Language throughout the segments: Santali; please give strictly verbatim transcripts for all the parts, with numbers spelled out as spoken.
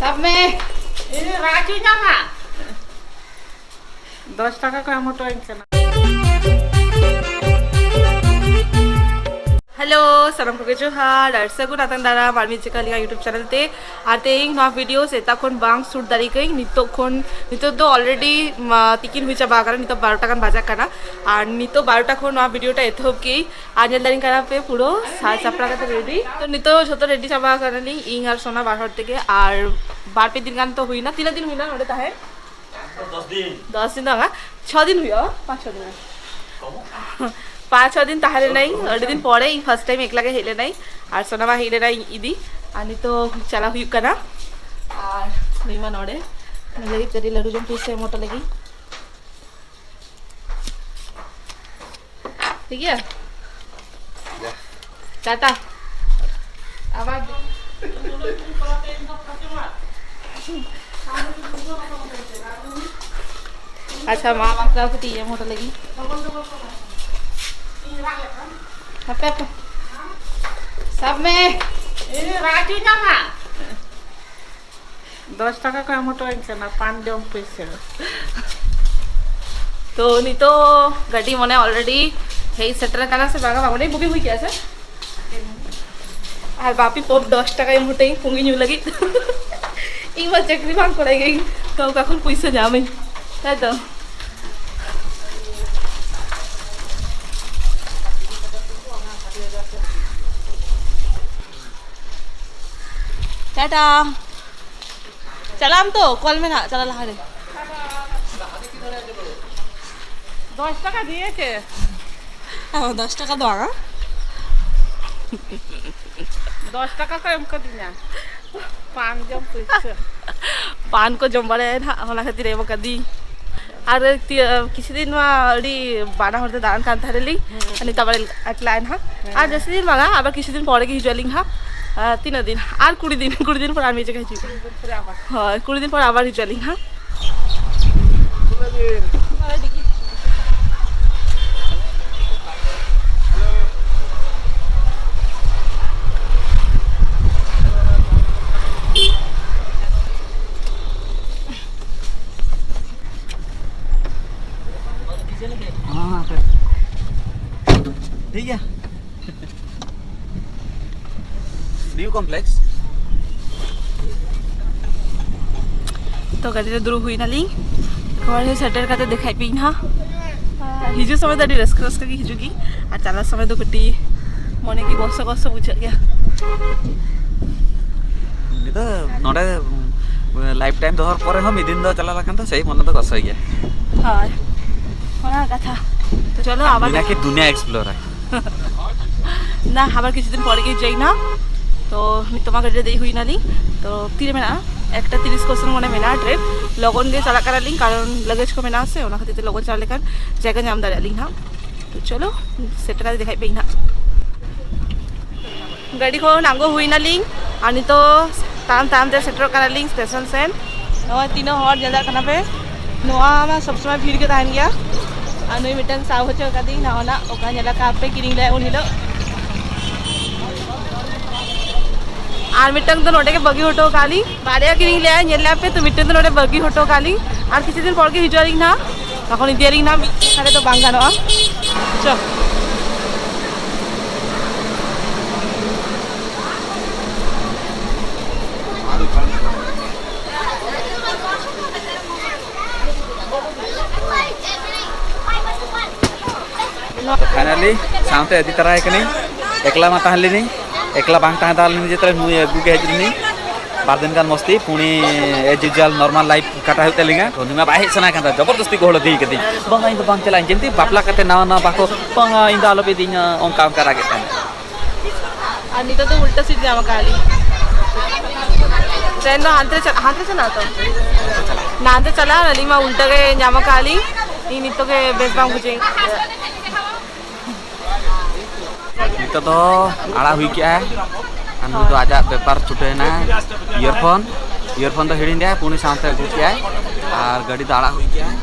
ᱥᱟᱵ ᱢᱮ᱾ ᱨᱟᱡᱩ ᱧᱟᱢᱟ᱾ ᱫᱚᱥ ᱴᱟᱠᱟ ᱠᱚ ᱮᱢ ᱦᱚᱴᱚ ᱟᱹᱧ ᱠᱟᱱᱟ᱾ ᱦᱮᱞᱳ, ᱥᱟᱱᱟᱢ ᱠᱚᱜᱮ ᱡᱚᱦᱟᱨ ᱟᱨ ᱥᱟᱹᱜᱩᱱ ᱟᱛᱟᱝ ᱫᱟᱨᱟᱢ ᱟᱨ ᱢᱤᱫ ᱡᱚᱠᱷᱟ ᱟᱹᱞᱤᱧᱟᱜ YouTube ᱪᱮᱱᱮᱞ ᱛᱮ᱾ ᱟᱨ ᱛᱮᱦᱮᱧ ᱱᱚᱣᱟ ᱵᱷᱤᱰᱤᱭᱳ ᱥᱮᱛᱟᱜ ᱠᱷᱚᱱ ᱵᱟᱝ ᱥᱩᱴ ᱫᱟᱲᱮ ᱠᱟᱹᱧ᱾ ᱱᱤᱛᱚᱜ ᱠᱷᱚᱱ, ᱱᱤᱛᱚᱜ ᱫᱚ ᱚᱞᱨᱮᱰᱤ ᱛᱤᱠᱤᱱ ᱦᱩᱭ ᱪᱟᱵᱟ ᱟᱠᱟᱱᱟ, ᱱᱤᱛᱚᱜ ᱵᱟᱨᱚᱴᱟ ᱜᱟᱱ ᱵᱟᱡᱟᱜ ᱠᱟᱱᱟ᱾ ᱟᱨ ᱱᱤᱛᱚᱜ ᱵᱟᱨᱚᱴᱟ ᱠᱷᱚᱱ ᱱᱚᱣᱟ ᱵᱷᱤᱰᱤᱭᱳ ᱴᱟ ᱮᱛᱚᱦᱚᱵ ᱠᱮᱜ ᱟᱹᱧ᱾ ᱟᱨ ᱧᱮᱞ ᱫᱟᱲᱮᱧ ᱠᱟᱱᱟ ᱯᱮ ᱯᱩᱨᱟᱹ ᱥᱟᱡᱽ ᱥᱟᱯᱲᱟᱣ ᱠᱟᱛᱮ ᱨᱮᱰᱤ᱾ ᱛᱚ ᱱᱤᱛᱚᱜ ᱡᱷᱚᱛᱚ ᱨᱮᱰᱤ ᱪᱟᱵᱟ ᱟᱠᱟᱱᱟᱞᱤᱧ, ᱤᱧ ᱟᱨ ᱥᱳᱱᱟ ᱵᱟᱨ ᱦᱚᱲ ᱛᱮᱜᱮ᱾ ᱟᱨ ᱵᱟᱨ ᱯᱮ ᱫᱤᱱ ᱜᱟᱱ ᱛᱚ ᱦᱩᱭᱱᱟ᱾ ᱛᱤᱱᱟᱹᱜ ᱫᱤᱱ ᱦᱩᱭᱱᱟ ᱱᱚᱰᱮ ᱛᱟᱦᱮᱸ? ᱫᱚᱥ ᱫᱤᱱ᱾ ᱫᱚᱥ ᱫᱤᱱ ᱫᱚ ᱵᱟᱝᱟ, ᱪᱷᱚ ᱫᱤᱱ ᱦᱩᱭᱩᱜᱼᱟ, ᱯᱟᱸᱪ ᱪᱷᱚ ᱫᱤᱱ ᱜᱟᱱ᱾ ᱯᱟᱸᱪ ᱪᱷᱚ ᱫᱤᱱ ᱛᱟᱦᱮᱸ ᱞᱮᱱᱟᱹᱧ, ᱟᱹᱰᱤ ᱫᱤᱱ ᱯᱚᱨᱮ ᱤᱧ ᱯᱷᱟᱥᱴ ᱴᱟᱭᱤᱢ ᱮᱠᱞᱟ ᱜᱮ ᱦᱮᱡ ᱞᱮᱱᱟᱹᱧ᱾ ᱟᱨ ᱥᱳᱱᱟ ᱢᱟ ᱦᱮᱡ ᱞᱮᱱᱟᱭ ᱤᱧ ᱤᱫᱤ, ᱟᱨ ᱱᱤᱛᱚᱜ ᱪᱟᱞᱟᱣ ᱦᱩᱭᱩᱜ ᱠᱟᱱᱟ᱾ ᱟᱨ ᱱᱩᱭ ᱢᱟ ᱱᱚᱰᱮ, ᱱᱩᱭ ᱞᱟᱹᱜᱤᱫ ᱠᱟᱹᱴᱤᱡ ᱞᱟᱹᱰᱩ ᱡᱚᱢ ᱯᱚᱭᱥᱟ ᱮᱢ ᱦᱚᱴᱚ ᱞᱟᱹᱜᱤᱫ᱾ ᱴᱷᱤᱠ ᱜᱮᱭᱟ, ᱴᱟᱴᱟ᱾ ᱟᱵᱟᱨ ᱟᱪᱪᱷᱟ, ᱢᱟ ᱵᱟᱠᱷᱨᱟ ᱠᱟᱹᱴᱤᱡ ᱮᱢ ᱦᱚᱴᱚ ᱞᱟᱹᱜᱤᱫ᱾ ᱦᱟᱯᱮ, ᱦᱟᱯᱮ᱾ ᱥᱟᱵ ᱢᱮ᱾ ᱨᱟᱡᱩ ᱧᱟᱢᱟ᱾ ᱫᱚᱥ ᱴᱟᱠᱟ ᱠᱚ ᱮᱢ ᱦᱚᱴᱚ ᱟᱹᱧ ᱠᱟᱱᱟ, ᱯᱟᱱ ᱡᱚᱢ ᱯᱩᱭᱥᱟᱹ᱾ ᱛᱚ, ᱱᱤᱛᱚᱜ ᱜᱟᱹᱰᱤ ᱢᱚᱱᱮ ᱚᱞᱨᱮᱰᱤ ᱦᱮᱡ ᱥᱮᱴᱮᱨ ᱟᱠᱟᱱᱟ ᱥᱮ ᱵᱟᱝᱟ, ᱵᱟᱝ, ᱚᱸᱰᱮ ᱵᱩᱠᱤᱝ ᱦᱩᱭ ᱠᱮᱜᱼᱟ ᱥᱮ? ᱟᱨ ᱵᱟᱯᱤ ᱯᱚᱯ ᱫᱚᱥ ᱴᱟᱠᱟᱭ ᱮᱢ ᱦᱚᱴᱚ ᱟᱹᱧ ᱯᱩᱸᱜᱤ ᱧᱩ ᱞᱟᱹᱜᱤᱫ᱾ ᱤᱧ ᱢᱟ ᱪᱟᱹᱠᱨᱤ ᱵᱟᱝ ᱠᱚᱲᱟ ᱜᱮ, ᱛᱚ ᱚᱠᱟ ᱠᱷᱚᱱ ᱯᱩᱭᱥᱟᱹ ᱧᱟᱢᱟᱹᱧ, ᱛᱟᱭ ᱛᱚ? ᱴᱟᱴᱟ᱾ ᱪᱟᱞᱟᱜ ᱟᱢ ᱛᱚ? ᱠᱚᱞ ᱢᱮ ᱱᱟᱦᱟᱜ ᱪᱟᱞᱟᱜ ᱞᱟᱦᱟᱨᱮ᱾ ᱫᱚᱥ ᱴᱟᱠᱟ ᱫᱤᱭᱮ ᱪᱮ? ᱚ, ᱫᱚᱥ ᱴᱟᱠᱟ ᱫᱚ ᱵᱟᱝᱟ᱾ ᱫᱚᱥ ᱴᱟᱠᱟ ᱠᱚ ᱮᱢ ᱠᱟᱫᱤᱧᱟ, ᱯᱟᱱ ᱡᱚᱢ ᱯᱩᱭᱥᱟᱹ᱾ ᱯᱟᱱ ᱠᱚ ᱡᱚᱢ ᱵᱟᱲᱟᱭᱟ ᱱᱟᱦᱟᱜ, ᱚᱱᱟ ᱠᱷᱟᱹᱛᱤᱨ ᱮᱢ ᱠᱟᱫᱤᱧ᱾ ᱟᱨ ᱛᱤ-, ᱠᱤᱪᱷᱩ ᱫᱤᱱ ᱢᱟ ᱟᱹᱰᱤ ᱵᱟᱱᱟ ᱦᱚᱲ ᱛᱮ ᱫᱟᱬᱟᱱ ᱠᱟᱱ ᱛᱟᱦᱮᱸ ᱞᱤᱧ, ᱦᱮᱸ᱾ ᱱᱤᱛᱚᱜ ᱟᱵᱟᱨ ᱮᱠᱞᱟ ᱮᱱ ᱦᱟᱸᱜ᱾ ᱦᱮᱸ᱾ ᱟᱨ ᱡᱟᱹᱥᱛᱤ ᱫᱤᱱ ᱵᱟᱝᱟ, ᱟᱵᱟᱨ ᱠᱤᱪᱷᱩ ᱫᱤᱱ ᱯᱚᱨᱮ ᱜᱮ ᱦᱤᱡᱩᱜ ᱟᱹᱞᱤᱧ ᱦᱟᱸᱜ᱾ ᱟᱨ ᱛᱤᱱᱟᱹᱜ ᱫᱤᱱ? ᱟᱨ ᱠᱩᱲᱤ ᱫᱤᱱ, ᱠᱩᱲᱤ ᱫᱤᱱ ᱯᱚᱨ ᱟᱨ ᱢᱤᱫ ᱡᱟᱭᱜᱟ ᱦᱤᱡᱩᱜ᱾ ᱦᱳᱭ, ᱠᱩᱲᱤ ᱫᱤᱱ ᱯᱚᱨ ᱟᱵᱟᱨ ᱦᱤᱡᱩᱜ ᱟᱹᱞᱤᱧ ᱦᱟᱸᱜ᱾ ᱠᱚᱢᱯᱞᱮᱠᱥ᱾ ᱛᱚ, ᱜᱟᱹᱰᱤ ᱨᱮ ᱫᱩᱲᱩᱵ ᱦᱩᱭ ᱱᱟᱞᱤᱧ᱾ ᱦᱚᱲ ᱦᱚᱸ ᱥᱮᱴᱮᱨ ᱠᱟᱛᱮ ᱫᱮᱠᱷᱟᱭ ᱯᱮ ᱱᱟᱦᱟᱜ᱾ ᱟᱨ ᱦᱤᱡᱩᱜ ᱥᱚᱢᱚᱭ ᱫᱚ ᱟᱹᱰᱤ ᱨᱟᱹᱥᱠᱟᱹ ᱨᱟᱹᱥᱠᱟᱹ ᱜᱮ ᱦᱤᱡᱩᱜ ᱜᱮ, ᱟᱨ ᱪᱟᱞᱟᱜ ᱥᱚᱢᱚᱭ ᱫᱚ ᱠᱟᱹᱴᱤᱡ ᱢᱚᱱᱮ ᱜᱮ ᱜᱚᱥᱚ ᱜᱚᱥᱚ ᱵᱩᱡᱷᱟᱹᱜ ᱜᱮᱭᱟ᱾ ᱩᱱᱤ ᱫᱚ ᱱᱚᱰᱮ, ᱩᱢ, ᱞᱟᱭᱤᱯᱷ ᱴᱟᱭᱤᱢ ᱫᱚᱦᱚ ᱯᱚᱨᱮ ᱦᱚᱸ ᱢᱤᱫ ᱫᱤᱱ ᱫᱚ ᱪᱟᱞᱟᱣ ᱞᱮᱠᱷᱟᱱ ᱫᱚ ᱥᱮᱭ ᱢᱚᱱᱮ ᱫᱚ ᱜᱚᱥᱚᱭ ᱜᱮᱭᱟ᱾ ᱦᱳᱭ, ᱚᱱᱟ ᱠᱟᱛᱷᱟ᱾ ᱛᱚ ᱪᱚᱞᱚ, ᱟᱵᱟᱨ ᱢᱤᱱᱟ ᱠᱤ ᱫᱩᱱᱤᱭᱟ ᱮᱠᱥᱯᱞᱳᱨ ᱦᱟᱭ᱾ ᱱᱟ, ᱟᱵᱟᱨ ᱠᱤᱪᱷᱩ ᱫᱤᱱ ᱯᱚᱨᱮ ᱜᱮ ᱡᱟᱭ ᱱᱟ᱾ ᱛᱚ ᱱᱤᱛᱚᱜ ᱢᱟ ᱜᱟᱹᱰᱤ ᱨᱮ ᱫᱮᱡ ᱦᱩᱭ ᱱᱟᱞᱤᱧ᱾ ᱛᱚ ᱛᱤᱨᱮ ᱢᱮᱱᱟᱜᱼᱟ? ᱮᱠᱴᱟ ᱛᱤᱨᱤᱥ ᱠᱚ ᱥᱮᱱ ᱢᱚᱱᱮ ᱢᱮᱱᱟᱜᱼᱟ ᱴᱨᱮᱱ᱾ ᱞᱚᱜᱚᱱ ᱜᱮ ᱪᱟᱞᱟᱜ ᱠᱟᱱᱟᱞᱤᱧ, ᱠᱟᱨᱚᱱ ᱞᱟᱜᱮᱡᱽ ᱠᱚ ᱢᱮᱱᱟᱜᱼᱟ ᱥᱮ, ᱚᱱᱟ ᱠᱷᱟᱹᱛᱤᱨ ᱛᱮ ᱞᱚᱜᱚᱱ ᱪᱟᱞᱟᱣ ᱞᱮᱠᱷᱟᱱ ᱡᱟᱭᱜᱟ ᱧᱟᱢ ᱫᱟᱲᱮᱭᱟᱜ ᱞᱤᱧ ᱦᱟᱸᱜ᱾ ᱛᱚ ᱪᱚᱞᱚ, ᱥᱮᱴᱮᱨ ᱠᱟᱛᱮ ᱫᱮᱠᱷᱟᱭ ᱯᱮ ᱱᱟᱦᱟᱜ᱾ ᱜᱟᱹᱰᱤ ᱠᱷᱚᱱ ᱟᱬᱜᱚ ᱦᱩᱭ ᱱᱟᱞᱤᱧ ᱟᱨ ᱱᱤᱛᱚᱜ ᱛᱟᱲᱟᱢ ᱛᱟᱲᱟᱢ ᱛᱮ ᱥᱮᱴᱮᱨᱚᱜ ᱠᱟᱱᱟᱞᱤᱧ ᱥᱴᱮᱥᱚᱱ ᱥᱮᱱ᱾ ᱱᱚᱜᱼᱚᱭ ᱛᱤᱱᱟᱹᱜ ᱦᱚᱲ ᱧᱮᱞ ᱫᱟᱲᱮᱭᱟᱜ ᱠᱟᱱᱟ ᱯᱮ, ᱱᱚᱣᱟ ᱢᱟ ᱥᱚᱵ ᱥᱚᱢᱚᱭ ᱵᱷᱤᱲ ᱜᱮ ᱛᱟᱦᱮᱱ ᱜᱮᱭᱟ᱾ ᱟᱨ ᱱᱩᱭ ᱢᱤᱫᱴᱟᱝ ᱥᱟᱵ ᱦᱚᱪᱚ ᱠᱟᱫᱤᱧ ᱱᱟᱣᱟᱱᱟᱜ, ᱚᱠᱟ ᱧᱮᱞ ᱟᱠᱟᱫ ᱯᱮ ᱠᱤᱨᱤᱧ ᱞᱮᱫ ᱩᱱ ᱦᱤᱞᱳᱜ᱾ ᱟᱨ ᱢᱤᱫᱴᱟᱝ ᱫᱚ ᱱᱚᱰᱮ ᱜᱮ ᱵᱟᱹᱜᱤ ᱦᱚᱴᱚ ᱠᱟᱜ ᱞᱤᱧ᱾ ᱵᱟᱨᱭᱟ ᱠᱤᱨᱤᱧ ᱞᱮᱫᱼᱟ, ᱧᱮᱞ ᱞᱮᱫᱼᱟ ᱯᱮ ᱛᱚ, ᱢᱤᱫᱴᱟᱝ ᱫᱚ ᱱᱚᱰᱮ ᱵᱟᱹᱜᱤ ᱦᱚᱴᱚ ᱠᱟᱜ ᱞᱤᱧ᱾ ᱟᱨ ᱠᱤᱪᱷᱩ ᱫᱤᱱ ᱯᱚᱨ ᱜᱮ ᱦᱤᱡᱩᱜ ᱟᱹᱞᱤᱧ ᱱᱟᱦᱟᱜ, ᱛᱚᱠᱷᱚᱱ ᱤᱫᱤᱭᱟᱞᱤᱧ ᱱᱟᱦᱟᱜ, ᱢᱤᱫ ᱥᱟᱞᱮ ᱫᱚ ᱵᱟᱝ ᱜᱟᱱᱚᱜᱼᱟ᱾ ᱪᱚ᱾ ᱯᱷᱟᱭᱱᱟᱞᱤ ᱥᱟᱶᱛᱮ ᱤᱫᱤ ᱛᱟᱨᱟᱭ ᱠᱟᱹᱱᱟᱹᱧ᱾ ᱮᱠᱞᱟ ᱢᱟ ᱛᱟᱦᱮᱸ ᱞᱤᱱᱟᱹᱧ, ᱮᱠᱞᱟ ᱵᱟᱝ ᱛᱟᱦᱮᱸ ᱛᱟᱦᱮᱸ ᱞᱤᱱᱟᱹᱧ, ᱡᱮᱛᱮ ᱱᱩᱭ ᱟᱹᱜᱩ ᱜᱮ ᱦᱮᱡ ᱞᱤᱱᱟᱹᱧ᱾ ᱵᱟᱨ ᱫᱤᱱ ᱜᱟᱱ ᱢᱚᱥᱛᱤ, ᱯᱩᱱᱤ as usual normal life ᱠᱟᱴᱟᱣ ᱦᱩᱭᱩᱜ ᱛᱟᱹᱞᱤᱧᱟ᱾ ᱛᱚ, ᱩᱱᱤ ᱢᱟ ᱵᱟᱭ ᱦᱮᱡ ᱥᱟᱱᱟ ᱠᱟᱱ ᱛᱟᱭᱟ, ᱡᱚᱵᱚᱨᱫᱚᱥᱛᱤ ᱜᱚᱦᱚᱲ ᱤᱫᱤ ᱠᱟᱹᱫᱤᱧ᱾ ᱵᱟᱝᱟ, ᱤᱧ ᱫᱚ ᱵᱟᱝ ᱪᱟᱞᱟᱜ ᱟᱹᱧ, ᱡᱮᱢᱛᱤ ᱵᱟᱯᱞᱟ ᱠᱟᱛᱮ ᱱᱟᱣᱟ ᱱᱟᱣᱟ ᱵᱟᱠᱚ, ᱵᱟᱝᱟ, ᱤᱧ ᱫᱚ ᱟᱞᱚᱯᱮ ᱤᱫᱤᱧᱟ, ᱚᱱᱠᱟ ᱚᱱᱠᱟ ᱨᱟᱜᱮᱫ ᱛᱟᱦᱮᱸᱫ᱾ ᱟᱨ ᱱᱤᱛᱚᱜ ᱫᱚ ᱩᱞᱴᱟᱹ ᱥᱤᱴ ᱧᱟᱢ ᱟᱠᱟᱫ ᱞᱤᱧ᱾ ᱴᱨᱮᱱ ᱫᱚ ᱦᱟᱱᱛᱮ ᱪᱟ-, ᱦᱟᱱᱛᱮ ᱪᱟᱞᱟᱜᱼᱟ ᱛᱚ? ᱱᱟᱱᱛᱮ ᱪᱟᱞᱟᱜᱼᱟ, ᱟᱹᱞᱤᱧ ᱢᱟ ᱩᱞᱴᱟᱹ ᱜᱮ ᱧᱟᱢ ᱟᱠᱟᱫ ᱞᱤᱧ᱾ ᱤᱧ ᱱᱤᱛᱚᱜ ᱜᱮ ᱵᱮᱥ ᱵᱟᱝ ᱵᱩᱡᱷᱟᱹᱣ᱾ ᱱᱤᱛᱚᱜ ᱫᱚ ᱟᱲᱟᱜ ᱦᱩᱭ ᱠᱮᱜᱼᱟᱭ, ᱟᱨ ᱱᱩᱭ ᱫᱚ ᱟᱡᱟᱜ ᱵᱮᱯᱟᱨ ᱪᱷᱩᱴᱟᱹᱣ ᱮᱱᱟᱭ᱾ ᱤᱭᱟᱨᱯᱷᱳᱱ, ᱤᱭᱟᱨᱯᱷᱳᱱ ᱫᱚ ᱦᱤᱲᱤᱧ ᱞᱮᱜᱼᱟᱭ, ᱩᱱᱤ ᱥᱟᱶᱛᱮ ᱟᱹᱜᱩ ᱠᱮᱜᱼᱟᱭ, ᱟᱨ ᱜᱟᱹᱰᱤ ᱫᱚ ᱟᱲᱟᱜ ᱦᱩᱭ ᱠᱮᱜᱼᱟᱭ᱾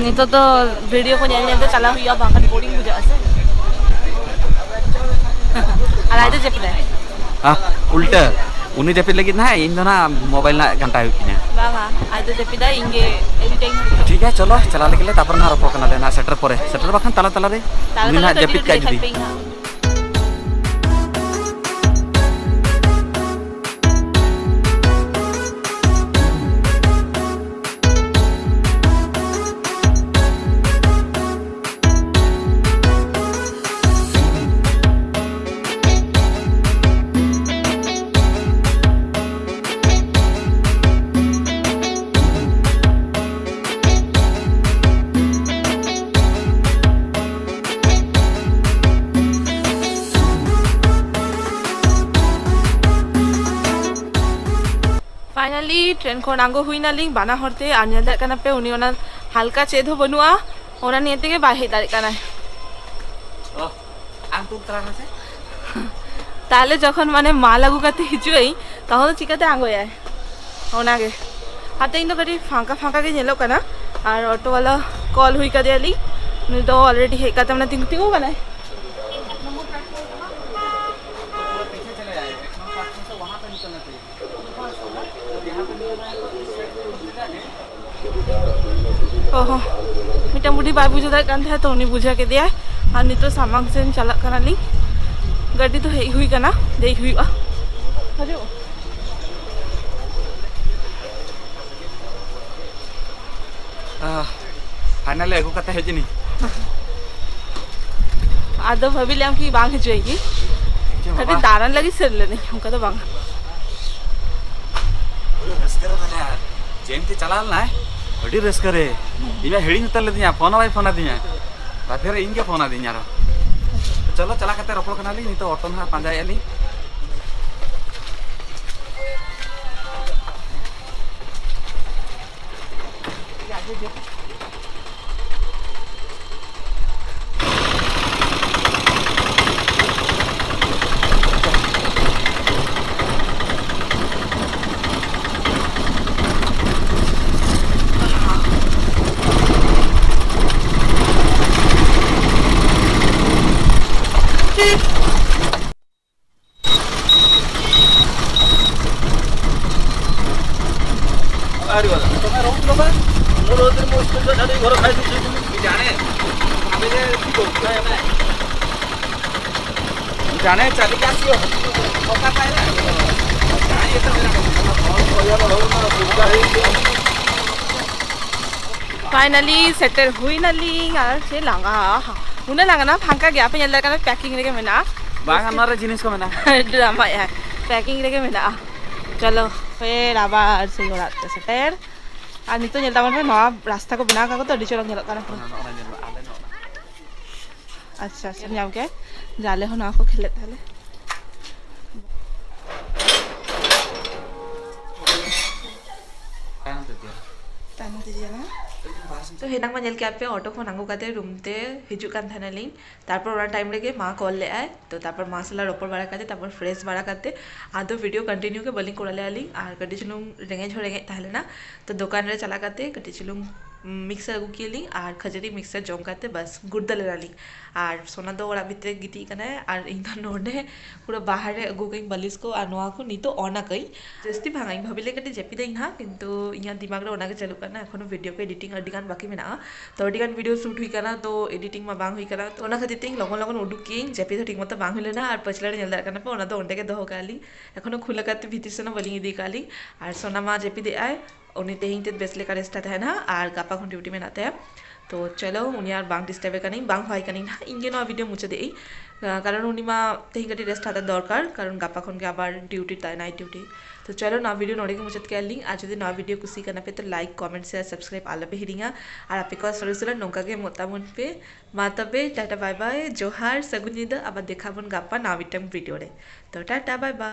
ᱱᱤᱛᱚᱜ ᱫᱚ ᱵᱷᱤᱰᱤᱭᱳ ᱠᱚ ᱧᱮᱞ ᱧᱮᱞ ᱛᱮ ᱪᱟᱞᱟᱣ ᱦᱩᱭᱩᱜᱼᱟ, ᱵᱟᱝᱠᱷᱟᱱ ᱵᱳᱨᱤᱝ ᱵᱩᱡᱷᱟᱹᱜᱼᱟ ᱥᱮ᱾ ᱟᱨ ᱟᱡ ᱫᱚ ᱡᱟᱹᱯᱤᱫᱟᱭ᱾ ᱦᱟ, ᱩᱞᱴᱟᱹ᱾ ᱩᱱᱤ ᱡᱟᱹᱯᱤᱫ ᱞᱟᱹᱜᱤᱫ ᱱᱟᱦᱟᱜ, ᱤᱧ ᱫᱚ ᱱᱟᱦᱟᱜ ᱢᱳᱵᱟᱭᱤᱞ ᱱᱟᱦᱟᱜ ᱜᱷᱟᱱᱴᱟ ᱦᱩᱭᱩᱜ ᱛᱤᱧᱟᱹ᱾ ᱵᱟᱝᱟ, ᱟᱡ ᱫᱚ ᱡᱟᱹᱯᱤᱫᱟᱭ, ᱤᱧ ᱜᱮ ᱮᱰᱤᱴ ᱟᱹᱧ ᱦᱟᱸᱜ᱾ ᱴᱷᱤᱠ ᱜᱮᱭᱟ, ᱪᱚᱞᱚ, ᱪᱟᱞᱟᱣ ᱞᱮᱜᱮ ᱞᱮ, ᱛᱟᱨᱯᱚᱨ ᱱᱟᱦᱟᱜ ᱨᱚᱯᱚᱲ ᱠᱟᱱᱟ ᱞᱮ ᱱᱟᱦᱟᱜ, ᱥᱮᱴᱮᱨ ᱯᱚᱨᱮ᱾ ᱥᱮᱴᱮᱨ ᱵᱟᱠᱷᱟᱱ ᱛᱟᱞᱟ ᱛᱟᱞᱟ ᱨᱮ᱾ ᱛᱟᱞᱟ ᱩᱱᱤ ᱛᱟᱞᱟ ᱱᱟᱦᱟᱜ ᱛᱮ ᱡᱟᱹᱯᱤᱫ ᱟᱹᱰᱤ ᱠᱟᱜᱼᱟᱭ ᱨᱟᱹᱥᱠᱟᱹ ᱡᱩᱫᱤ᱾ ᱟᱹᱭᱠᱟᱹᱜᱼᱟ ᱦᱟᱸᱜ᱾ ᱯᱷᱟᱭᱱᱟᱞᱤ ᱴᱨᱮᱱ ᱠᱷᱚᱱ ᱟᱬᱜᱚ ᱦᱩᱭ ᱱᱟᱞᱤᱧ ᱵᱟᱱᱟ ᱦᱚᱲ ᱛᱮ, ᱟᱨ ᱧᱮᱞ ᱫᱟᱲᱮᱭᱟᱜ ᱠᱟᱱᱟ ᱯᱮ, ᱩᱱᱤ ᱚᱱᱟ ᱦᱟᱞᱠᱟ ᱪᱮᱫ ᱦᱚᱸ ᱵᱟᱹᱱᱩᱜᱼᱟ, ᱚᱱᱟ ᱱᱤᱭᱮ ᱛᱮᱜᱮ ᱵᱟᱭ ᱦᱮᱡ ᱫᱟᱲᱮᱭᱟᱜ ᱠᱟᱱᱟᱭ᱾ ᱚ, ᱟᱢ ᱛᱩᱞ ᱛᱟᱨᱟ ᱢᱮᱥᱮ᱾ ᱛᱟᱦᱞᱮ ᱡᱚᱠᱷᱚᱱ ᱢᱟᱱᱮ ᱢᱟᱞ ᱟᱹᱜᱩ ᱠᱟᱛᱮ ᱦᱤᱡᱩᱜ ᱟᱹᱧ, ᱛᱚᱠᱷᱚᱱ ᱫᱚ ᱪᱤᱠᱟᱹᱛᱮ ᱟᱬᱜᱚᱭᱟᱭ? ᱚᱱᱟᱜᱮ᱾ ᱟᱨ ᱛᱮᱦᱮᱧ ᱫᱚ ᱠᱟᱹᱴᱤᱡ ᱯᱷᱟᱸᱠᱟ ᱯᱷᱟᱸᱠᱟ ᱜᱮ ᱧᱮᱞᱚᱜ ᱠᱟᱱᱟ, ᱟᱨ ᱚᱴᱳ ᱵᱟᱞᱟ ᱠᱚᱞ ᱦᱩᱭ ᱠᱟᱫᱮᱭᱟᱞᱤᱧ, ᱩᱱᱤ ᱫᱚ ᱚᱞᱨᱮᱰᱤ ᱦᱮᱡ ᱠᱟᱛᱮ ᱢᱟᱱᱮ ᱛᱤᱸᱜᱩ ᱛᱤᱸᱜᱩ ᱠᱟᱱᱟᱭ᱾ ᱚ ᱦᱚᱸ, ᱢᱤᱫᱴᱟᱝ ᱵᱩᱰᱷᱤ ᱵᱟᱭ ᱵᱩᱡᱷᱟᱹᱣ ᱫᱟᱲᱮᱭᱟᱜ ᱠᱟᱱ ᱛᱟᱦᱮᱸᱫ, ᱛᱚ ᱩᱱᱤ ᱵᱩᱡᱷᱟᱹᱣ ᱠᱮᱫᱮᱭᱟᱭ᱾ ᱟᱨ ᱱᱤᱛᱚᱜ ᱥᱟᱢᱟᱝ ᱥᱮᱱ ᱪᱟᱞᱟᱜ ᱠᱟᱱᱟᱞᱤᱧ, ᱜᱟᱹᱰᱤ ᱫᱚ ᱦᱮᱡ ᱦᱩᱭ ᱠᱟᱱᱟ, ᱫᱮᱡ ᱦᱩᱭᱩᱜᱼᱟ᱾ ᱦᱤᱡᱩᱜ᱾ ᱯᱷᱟᱭᱱᱟᱞᱤ ᱟᱹᱜᱩ ᱠᱟᱛᱮ ᱦᱮᱡ ᱮᱱᱤᱧ᱾ ᱟᱫᱚ ᱵᱷᱟᱹᱵᱤ ᱞᱮᱢ ᱠᱤ ᱵᱟᱝ ᱦᱤᱡᱩᱜ ᱟᱭ ᱠᱤ? ᱪᱮᱫ ᱦᱚᱸ ᱠᱟᱹᱴᱤᱡ ᱵᱟᱝ᱾ ᱫᱟᱬᱟᱱ ᱞᱟᱹᱜᱤᱫ ᱥᱮᱱ ᱞᱮᱱᱟᱹᱧ, ᱚᱱᱠᱟ ᱫᱚ ᱵᱟᱝ᱾ ᱯᱩᱨᱟᱹ ᱨᱟᱹᱥᱠᱟᱹ ᱨᱮ ᱢᱮᱱᱟᱭᱟ᱾ ᱪᱮᱱ ᱛᱮ ᱪᱟᱞᱟᱣ ᱞᱮᱱᱟᱭ, ᱟᱹᱰᱤ ᱨᱟᱹᱥᱠᱟᱹ ᱨᱮ᱾ ᱤᱧ ᱢᱟ ᱦᱤᱲᱤᱧ ᱩᱛᱟᱹᱨ ᱞᱤᱫᱤᱧᱟ, ᱯᱷᱳᱱ ᱦᱚᱸ ᱵᱟᱭ ᱯᱷᱳᱱ ᱟᱫᱤᱧᱟ᱾ ᱵᱟᱫᱷᱮ ᱨᱮ ᱤᱧ ᱜᱮ ᱯᱷᱳᱱ ᱟᱫᱤᱧᱟ ᱟᱨᱚ᱾ ᱪᱚᱞᱚ, ᱪᱟᱞᱟᱣ ᱠᱟᱛᱮ ᱨᱚᱯᱚᱲ ᱠᱟᱱᱟᱞᱤᱧ, ᱱᱤᱛᱚᱜ ᱚᱴᱳ ᱱᱟᱦᱟᱜ ᱯᱟᱸᱡᱟᱭᱮᱫᱼᱟ ᱞᱤᱧ᱾ ଆରେ ବାବା, ତମେ ରହୁଥିଲ ବା? ମୁଁ ରହୁଥିଲି, ମୋ ସ୍କୁଲ ଛୁଆ ଛାଡ଼ିକି ଘର ଖାଇଦେଇକି ଶୋଇଥିଲି। ମୁଁ ଜାଣେ, ଭାବେ ଯେ ତୁ ଦୋଷ ନାହିଁ। ମୁଁ ଜାଣେ, ଚାଲିକି ଆସିବ। ମକା ପାଇଲା। କାଇଁ ଏତେ ହଇରାଣ କରୁଛ? କଣ କହିବା, ହଉ ନା, ସୁବିଧା ହେଇନି। ᱯᱷᱟᱭᱱᱟᱞᱤ ᱥᱮᱴᱮᱨ ᱦᱩᱭ ᱱᱟᱞᱤᱧ᱾ ᱟᱨ ᱪᱮᱫ ᱞᱟᱸᱜᱟ, ᱩᱱᱟᱹᱜ ᱞᱟᱸᱜᱟ ᱱᱟ, ᱯᱷᱟᱸᱠᱟ ᱜᱮᱭᱟ, ᱟᱯᱮ ᱧᱮᱞ ᱫᱟᱲᱮᱭᱟᱜ ᱠᱟᱱᱟ, ᱯᱮᱠᱤᱝ ᱨᱮᱜᱮ ᱢᱮᱱᱟᱜᱼᱟ᱾ ᱵᱟᱝ, ᱱᱚᱣᱟ ᱨᱮ ᱡᱤᱱᱤᱥ ᱠᱚ ᱢᱮᱱᱟᱜᱼᱟ᱾ ᱰᱨᱟᱢᱟᱭᱟ, ᱯᱮᱠᱤᱝ ᱨᱮᱜᱮ ᱢᱮᱱᱟᱜᱼᱟ᱾ ᱪᱚᱞᱚ, ᱯᱷᱮᱨ ᱟᱵᱟᱨ ᱥᱮᱭ ᱚᱲᱟᱜ ᱛᱮ ᱥᱮᱴᱮᱨ᱾ ᱟᱨ ᱱᱤᱛᱚᱜ ᱧᱮᱞ ᱛᱟᱵᱚᱱ ᱯᱮ, ᱱᱚᱣᱟ ᱨᱟᱥᱛᱟ ᱠᱚ ᱵᱮᱱᱟᱣ ᱠᱟᱜ ᱠᱚ ᱛᱚ, ᱟᱹᱰᱤ ᱪᱚᱨᱚᱠ ᱧᱮᱞᱚᱜ ᱠᱟᱱᱟ ᱯᱩᱨᱟᱹ᱾ ᱚᱱᱟ, ᱚᱱᱟ ᱧᱮᱞ ᱢᱮ, ᱟᱞᱮ ᱱᱚᱣᱟ᱾ ᱟᱪᱪᱷᱟ, ᱟᱪᱪᱷᱟ, ᱧᱟᱢ ᱠᱮᱫ᱾ ᱡᱟ, ᱟᱞᱮ ᱦᱚᱸ ᱱᱚᱣᱟ ᱠᱚ ᱠᱷᱮᱞᱮᱫ ᱛᱟᱦᱞᱮ᱾ ᱛᱚ ᱦᱮᱱᱟᱝ ᱢᱟ ᱧᱮᱞ ᱠᱮᱫ ᱯᱮ, ᱚᱴᱳ ᱠᱷᱚᱱ ᱟᱬᱜᱚ ᱠᱟᱛᱮ ᱨᱩᱢ ᱛᱮ ᱦᱤᱡᱩᱜ ᱠᱟᱱ ᱛᱟᱦᱮᱱᱟᱞᱤᱧ᱾ ᱛᱟᱨᱯᱚᱨ ᱚᱱᱟ ᱴᱟᱭᱤᱢ ᱨᱮᱜᱮ ᱢᱟ ᱠᱚᱞ ᱞᱮᱫᱟᱭ᱾ ᱛᱚ ᱛᱟᱨᱯᱚᱨ ᱢᱟ ᱥᱟᱞᱟᱜ ᱨᱚᱯᱚᱲ ᱵᱟᱲᱟ ᱠᱟᱛᱮ, ᱛᱟᱨᱯᱚᱨ ᱯᱷᱨᱮᱥ ᱵᱟᱲᱟ ᱠᱟᱛᱮ, ᱟᱫᱚ ᱵᱷᱤᱰᱤᱭᱳ ᱠᱚᱱᱴᱤᱱᱤᱭᱩ ᱜᱮ ᱵᱟᱹᱞᱤᱧ ᱠᱚᱨᱟᱣ ᱞᱮᱫᱼᱟ ᱞᱤᱧ᱾ ᱟᱨ ᱠᱟᱹᱴᱤᱡ ᱪᱩᱞᱩᱝ ᱨᱮᱸᱜᱮᱡ ᱦᱚᱸ ᱨᱮᱸᱜᱮᱡ ᱛᱟᱦᱮᱸ ᱞᱮᱱᱟ᱾ ᱛᱚ ᱫᱚᱠᱟᱱ ᱨᱮ ᱪᱟᱞᱟᱣ ᱠᱟᱛᱮ ᱠᱟᱹᱴᱤᱡ ᱪᱩᱞᱩᱝ ᱢᱤᱠᱥᱪᱟᱨ ᱟᱹᱜᱩ ᱠᱮᱫ ᱞᱤᱧ ᱟᱨ ᱠᱷᱟᱹᱡᱟᱹᱲᱤ ᱢᱤᱠᱥᱪᱟᱨ ᱡᱚᱢ ᱠᱟᱛᱮ ᱵᱟᱥ ᱜᱩᱲᱫᱟᱹ ᱞᱮᱱᱟᱞᱤᱧ᱾ ᱟᱨ ᱥᱳᱱᱟ ᱫᱚ ᱚᱲᱟᱜ ᱵᱷᱤᱛᱨᱤ ᱨᱮ ᱜᱤᱛᱤᱡ ᱠᱟᱱᱟᱭ ᱟᱨ ᱤᱧ ᱫᱚ ᱱᱚᱰᱮ ᱯᱩᱨᱟᱹ ᱵᱟᱦᱟᱨ ᱨᱮ ᱟᱹᱜᱩ ᱠᱟᱹᱧ ᱵᱟᱹᱞᱤᱥ ᱠᱚ᱾ ᱟᱨ ᱱᱚᱣᱟ ᱠᱚ ᱱᱤᱛᱚᱜ ᱚᱱ ᱟᱠᱟᱹᱧ, ᱡᱟᱹᱥᱛᱤ ᱵᱟᱝ, ᱤᱧ ᱵᱷᱟᱵᱤ ᱞᱮ ᱠᱟᱹᱴᱤᱡ ᱡᱟᱹᱯᱤᱫᱟᱹᱧ ᱦᱟᱸᱜ, ᱠᱤᱱᱛᱩ ᱤᱧᱟᱹᱜ ᱫᱤᱢᱟᱜᱽ ᱨᱮ ᱚᱱᱟᱜᱮ ᱪᱟᱹᱞᱩᱜ ᱠᱟᱱᱟ᱾ ᱮᱠᱷᱚᱱᱳ ᱵᱷᱤᱰᱤᱭᱳ ᱠᱚ ᱮᱰᱤᱴᱤᱝ ᱟᱹᱰᱤ ᱜᱟᱱ ᱵᱟᱹᱠᱤ ᱢᱮᱱᱟᱜᱼᱟ᱾ ᱛᱚ ᱟᱹᱰᱤ ᱜᱟᱱ ᱵᱷᱤᱰᱤᱭᱳ ᱥᱩᱴ ᱦᱩᱭ ᱠᱟᱱᱟ, ᱛᱚ ᱮᱰᱤᱴᱤᱝ ᱢᱟ ᱵᱟᱝ ᱦᱩᱭ ᱠᱟᱱᱟ᱾ ᱛᱚ ᱚᱱᱟ ᱠᱷᱟᱹᱛᱤᱨ ᱛᱮ ᱤᱧ ᱞᱚᱜᱚᱱ ᱞᱚᱜᱚᱱ ᱩᱰᱩᱠ ᱠᱮᱜᱼᱟᱹᱧ, ᱡᱟᱹᱯᱤᱫ ᱦᱚᱸ ᱴᱷᱤᱠ ᱢᱚᱛᱚ ᱵᱟᱝ ᱦᱩᱭ ᱞᱮᱱᱟ᱾ ᱟᱨ ᱯᱟᱹᱪᱷᱞᱟᱹ ᱨᱮ ᱧᱮᱞ ᱫᱟᱲᱮᱭᱟᱜ ᱠᱟᱱᱟ ᱯᱮ, ᱚᱱᱟ ᱫᱚ ᱚᱸᱰᱮ ᱜᱮ ᱫᱚᱦᱚ ᱠᱟᱜᱼᱟ ᱞᱤᱧ᱾ ᱮᱠᱷᱚᱱᱳ ᱠᱷᱩᱞᱟᱹ ᱠᱟᱛᱮ ᱵᱷᱤᱛᱤᱨ ᱥᱮᱱ ᱦᱚᱸ ᱵᱟᱹᱞᱤᱧ ᱤᱫᱤ ᱠᱟᱜᱼᱟ ᱞᱤᱧ᱾ ᱟᱨ ᱥᱳᱱᱟ ᱢᱟ ᱡᱟᱹᱯᱤᱫ ᱮᱫ ᱟᱭ, ᱩᱱᱤ ᱛᱮᱦᱮᱧ ᱛᱮᱫ ᱵᱮᱥ ᱞᱮᱠᱟ ᱨᱮᱥᱴ ᱦᱟᱛᱟᱣᱟ ᱱᱟᱦᱟᱜ, ᱟᱨ ᱜᱟᱯᱟ ᱠᱷᱚᱱ ᱰᱤᱭᱩᱴᱤ ᱢᱮᱱᱟᱜ ᱛᱟᱭᱟ᱾ ᱛᱚ ᱪᱚᱞᱚ, ᱩᱱᱤ ᱟᱨ ᱵᱟᱝ ᱰᱤᱥᱴᱟᱨᱵ ᱮ ᱠᱟᱹᱱᱟᱹᱧ, ᱵᱟᱝ ᱦᱚᱦᱚᱣᱟᱭ ᱠᱟᱹᱱᱟᱹᱧ ᱱᱟᱦᱟᱜ, ᱤᱧ ᱜᱮ ᱱᱚᱣᱟ ᱵᱷᱤᱰᱤᱭᱳ ᱢᱩᱪᱟᱹᱫ ᱮᱫ ᱟᱹᱧ᱾ ᱠᱟᱨᱚᱱ ᱩᱱᱤ ᱢᱟ ᱛᱮᱦᱮᱧ ᱠᱟᱹᱴᱤᱡ ᱨᱮᱥᱴ ᱦᱟᱛᱟᱣ ᱫᱚᱨᱠᱟᱨ, ᱠᱟᱨᱚᱱ ᱜᱟᱯᱟ ᱠᱷᱚᱱ ᱜᱮ ᱟᱵᱟᱨ ᱰᱤᱭᱩᱴᱤ ᱛᱟᱭ, ᱱᱟᱭᱤᱴ ᱰᱤᱭᱩᱴᱤ᱾ ᱛᱚ ᱪᱚᱞᱚ, ᱱᱚᱣᱟ ᱵᱷᱤᱰᱤᱭᱳ ᱱᱚᱰᱮ ᱜᱮ ᱢᱩᱪᱟᱹᱫ ᱠᱮᱫᱼᱟ ᱞᱤᱧ᱾ ᱟᱨ ᱡᱩᱫᱤ ᱱᱚᱣᱟ ᱵᱷᱤᱰᱤᱭᱳ ᱠᱩᱥᱤ ᱠᱟᱱᱟ ᱯᱮ, ᱛᱚ ᱞᱟᱭᱤᱠ, ᱠᱚᱢᱮᱱᱴ, ᱥᱮᱭᱟᱨ, ᱥᱟᱵᱥᱠᱨᱟᱭᱤᱵ ᱟᱞᱚ ᱯᱮ ᱦᱤᱲᱤᱧᱟ᱾ ᱟᱨ ᱟᱯᱮ ᱠᱚᱣᱟᱜ ᱥᱚᱨᱮᱥ ᱥᱚᱨᱮᱥ ᱱᱚᱝᱠᱟ ᱜᱮ ᱮᱢᱚᱜ ᱛᱟᱵᱚᱱ ᱯᱮ᱾ ᱢᱟ ᱛᱚᱵᱮ, ᱴᱟᱴᱟ ᱵᱟᱭ ᱵᱟᱭ, ᱡᱚᱦᱟᱨ, ᱥᱟᱹᱜᱩᱱ ᱧᱤᱫᱟᱹ᱾ ᱟᱵᱟᱨ ᱫᱮᱠᱷᱟᱜ ᱟᱵᱚᱱ ᱜᱟᱯᱟ ᱱᱟᱣᱟ ᱢᱤᱫᱴᱟᱝ ᱵᱷᱤᱰᱤᱭᱳ ᱨᱮ᱾ ᱛᱚ ᱴᱟᱴᱟ ᱵᱟᱭ ᱵᱟᱭ᱾